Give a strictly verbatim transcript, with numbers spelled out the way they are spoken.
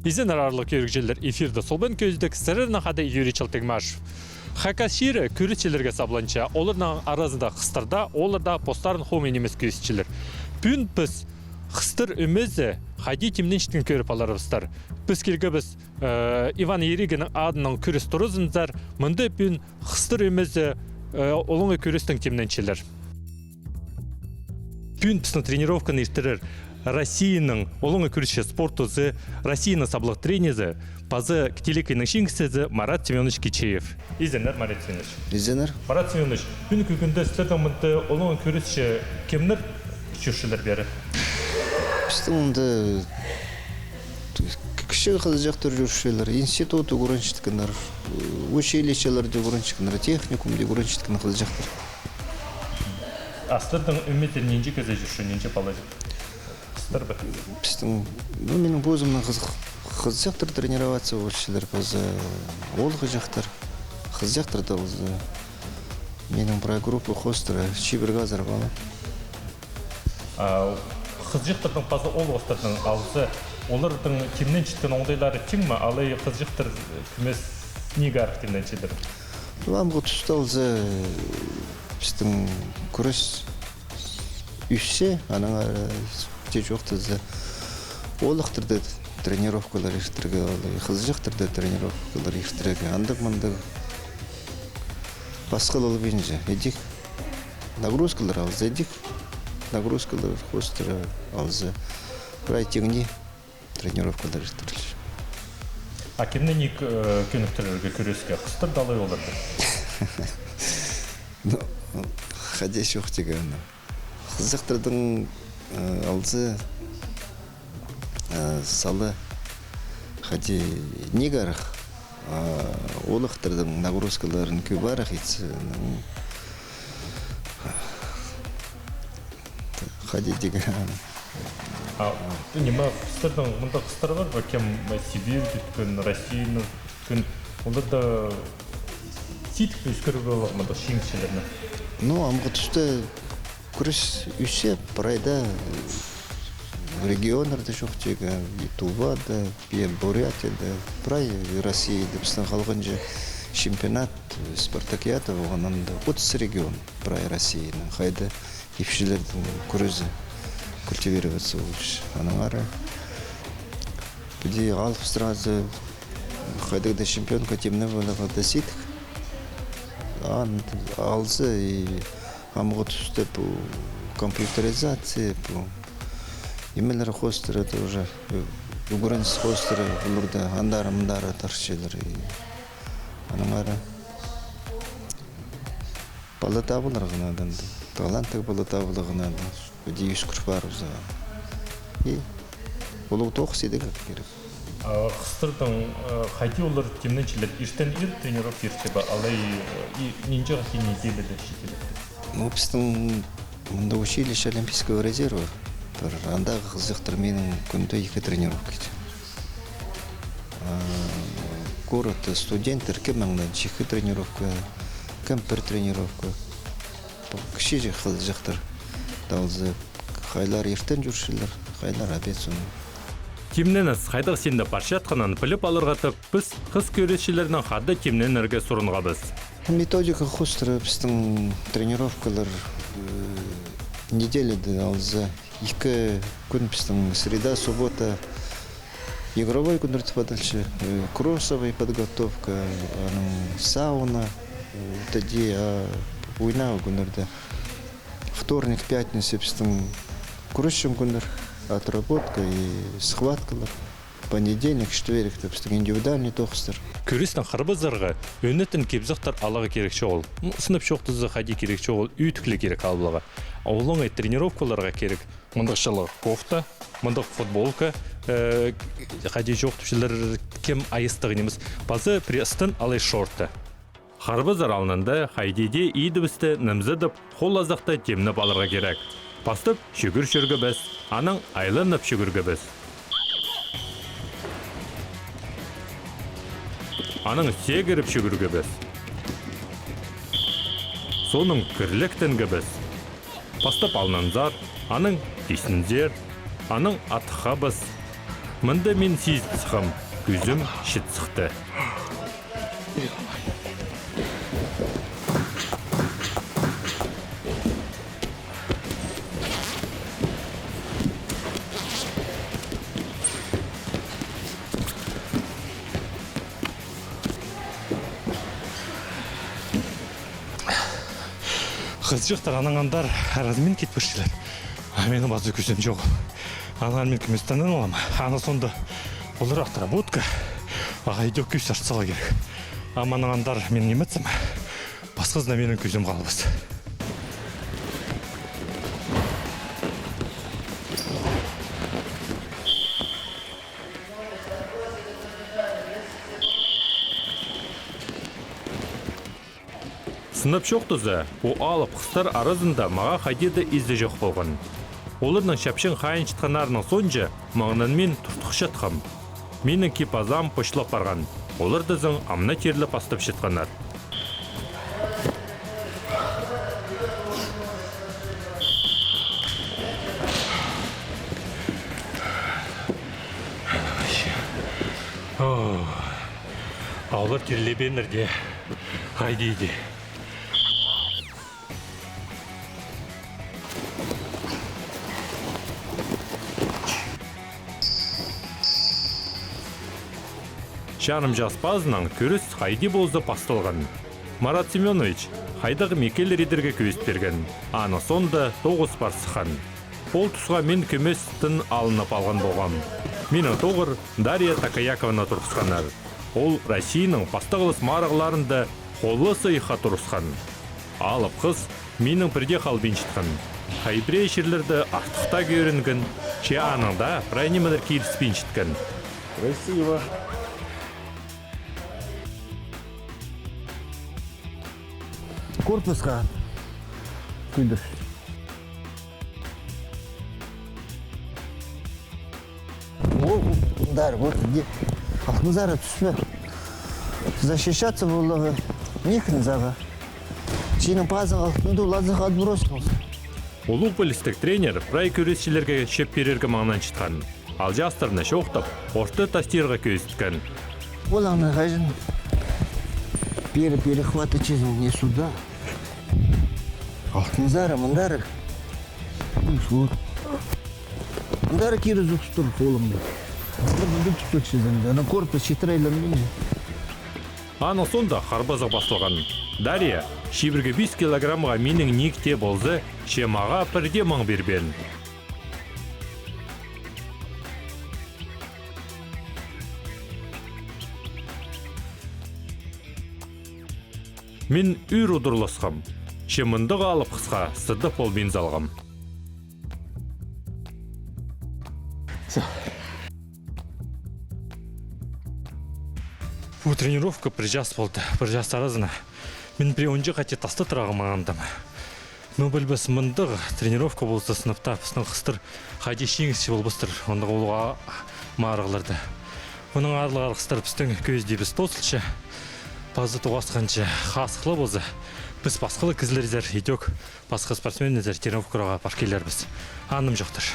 Изеннер, аарлығ кӧрігҷілер, эфирде «Солбан кӧзідіг», сірернең хада Юрий Чалтыгмашев. Хакас чирі кӱресчілерге сабланча, оларның аразында хыстар даа, олар даа постарын хомай нимес кӧзітчелер. Пӱӱн піс хыстар ӧмезі хайди тимненчеткенін кӧріп аларбыстар. Піс килгебіс, э, Иван Ерегиннің адынаң кӱрес туразынзар, мында пӱӱн хыстар ӧмезі, э, олаңай кӱрестең тимненчелер. Пӱӱн пістің тренировканы иртірер Россияның олаңай кӱресчі спортозы, Россияның саблығ тренерзі, паза тилекейнің чиңісчізі Марат Семёнович Кичеев. Изеннер, Марат Семёнович. Изеннер. Марат Семёнович, пӱӱнгі кӱнде сірернің мында олаңай кӱресчі кемнер чӧрчелер пеер? Пістің мында кічіг хызыҷахтар чӧрчелер, институт ӱгренчеткеннер, училищеларда ӱгренчеткеннер, техникумда ӱгренчеткен хызыҷахтар. А сірернің ӧмезер нинҷе кізі чӧрче, нинҷе палаҷах? Хыстар ба? Пістің, ну, минің позымның хыз-, хызыҷахтар тренироваться полчалар, паза оолғыҷахтар, хызыҷахтар даа полза. Минің прай группа хоостыра чибіргі азыра пала. А хызыҷахтарның паза оолғыстарның алызы, оларның тимненчеткен оңдайлары тиң ме, алай хызыҷахтар кӧмес ниик арах тимненчелер? Ну, амғы туста алза, пістің кӱрес ӧсче, анаң ары, э, тее чоохтаза, оолғыстарда тренировкалар иртірерге, алай хызыҷахтарда тренировкалар иртірерге, андағ-мындағ пасхалалбинча, идӧк. Нагрузкалар алза, идӧк. Нагрузкалар хоостыра алза, прай тиңнең тренировкалар иртірілче. А кемні ниик, э, кӧніктірерге кӱреске, хыстар даа алай оолғыстар даа? Ну, хайди чоохтирға аны. Хызыҷахтарның, э, алза, э, сала хайди ниик арах, а оолғыстарның нагрузкаларын кӧп арах итсе, ну, хайди тирге. А, ниме, сірернің мында хыстар пар ба, кем Сибирьде ӧткен, Россияны ӧткен, оларда сидік пе ӧскірерге олар мында чиңісчілерні? Ну, амғы туста кӱрес ӧсче, прайда, э, регионнарда чоохтирға, и Тувада, и Бурятияда, прай Россияда, пістің халғанҷы чемпионат, э, спартакиада полған, анда отыс регион, прай Россияның, хайда ипчілернің кӱрезі культивироваться полча. Анаң ары піди алып сразу хайдағ-да чемпионка тимнеп аларға даа сидік. Ан алза и амғы туста пу компьютеризация, пу нимелер хоостыра тоже, э, ӱгреніс хоостыра оларда андар-мындар тартчалар. И анаң ары пала табыларға надо, таланттығ пала табыларға надо. Піди ӧскір парыбызарға. И улуғ тоғыс идерге кирек. А хыстарның, э, хайди олар тимненчелер, иртен ир тренировка иртче бе, алай, э, и нинҷе хати неделяда читіледі? Ну, пістің мында училище Олимпийского резерва пар, андағы хызыҷахтар минің кӱнде ікі тренировка итче. А городта студенттер кем маңнанча ікі тренировка, кем пір тренировка. Пу кічіҷек хызыҷахтар даа алза, хайлар иртен чӧрчелер, хайлар обед соонда. Тимненіс хайдағ синде парчатханын піліп аларға тіп, піс хыс кӱресчілернең хада тимненерге сурынғабыс. Методика хоостыра пістің тренировкалар, э, неделяда алза, ікі кӱн пістің: среда, суббота, игровой кӱннер тіп адалча, э, кроссовый подготовка, анаң сауна, э, тіде, а ойнағ кӱннерде, вторник, пятница пістің кӱресчең кӱннер, отработка и схваткалар. Понедельник, четверг тіп пістің индивидуальный тоғыстар. Кӱрестең харбазарға ӧнетін кибзіхтер аларға кирек чоғыл. Ну, сынап чоохтаза, хайди кирек чоғыл, ӧтікле кирек аларға. А олаңай тренировкаларға кирек мындағ чылығ кофта, мындағ футболка, э, хайди чоохтапчалар, кем айыстығ нимес. Паза пірее ыстын алай шорты. Харбазар алнында хайди дее идібісті нымзадып, хол-азахты тимнеп аларға кирек. Пастап чӱгӱр чӧргебіс, анаң айланып чӱгӱргебіс. Анаң сегіріп чӱгӱргебіс. Соонаң кірлектенгебіс. Пастап алнынзар, анаң тиснінзер, анаң атхабыс. Мында мин сизін сыххам, кӱзім чіт сыхты. Хызыҷахтар анаң андар разминка ит пирчелер. А минің паза кӱзім чоғыл. Аннаңар мин кӧместеніп алам. Анаң соонда олар отработка. Ағаа идӧк кӧс артса ла кирек. А мынаң андар мин ниме итсем, пасхазына минің кӱзім халбас. Сынап чоохтаза, пу алып хыстар аразында мағаа хайди даа ізі чох полған. Оларның чапчаң хайынчатханнарының соонҷа маңнан мин туртухчатхам. Минің кип-азаам почлап парған. Олар даа саң амды тирлеп пастапчатханнар. О, олар тирлебееннер дее. Хайди дее. Чарым час пазынаң кӱрес хайди полза пасталған. Марат Семёнович хайдағ мекелер идерге кӧзіт пирген. Анаң соонда тоғыс пар сыххан. Ол тусха мин кӧместең алынып алған полғам. Минің тоғыр Дарья Такаякованы турғысханнар. Ол Россияның пастағлас марығларында холлас ыйыхха турысхан. Алып хыс минің пірдее халбинчатхан. Хай пірее чирлерде артых таа кӧрінген, че анаң даа прай нимелер киліспинчеткен. Красиво. Корпусха кӧдір. О, удар, вот где. Алтынзар, тӱспе. Защищаться поларға. Ниик сағаа. Синің пазың алтында, ол азах отбросился. Улуғ пілістіг тренер прай кӱресчілерге чӧп пирерге маңнанчатхан. Ал частарны чоохтап, орта тастирға кӧзіткен. Олаңны хаҷан пері перехват итчезің, не сюда. Алтынзар, мындар. Мындар кире сухтыр холымны. Мындар тутпақчызың, ана корпус читірейлен. Аның соонда харбазығ пасталған. Дарья чибіргі пис килограммға минің ниик тее полза, че мағаа пірдее маң пирбеен. Мин ӱр удурласхам, че мындағ алып хысха сыдап полбин салғам. Всё. Пу тренировка пір час полды. Пір час аразына. Мин пірее он чох хати таста турарға маңнандым. Ну, пілбес, мындағ тренировка полза, сынап таа, пістің хыстар хайди чиңісчі полбастыр, андағ улуғ марығларда. Мының аарлығ арғыстар пістің кӧзідібіс тоозылча, паза тоғасханҷа хазых ла полза, піс пасха ла кізілерзер, идӧк пасха спортсменнерзер тренировкаларға пар килербіс. Анымҷохтар.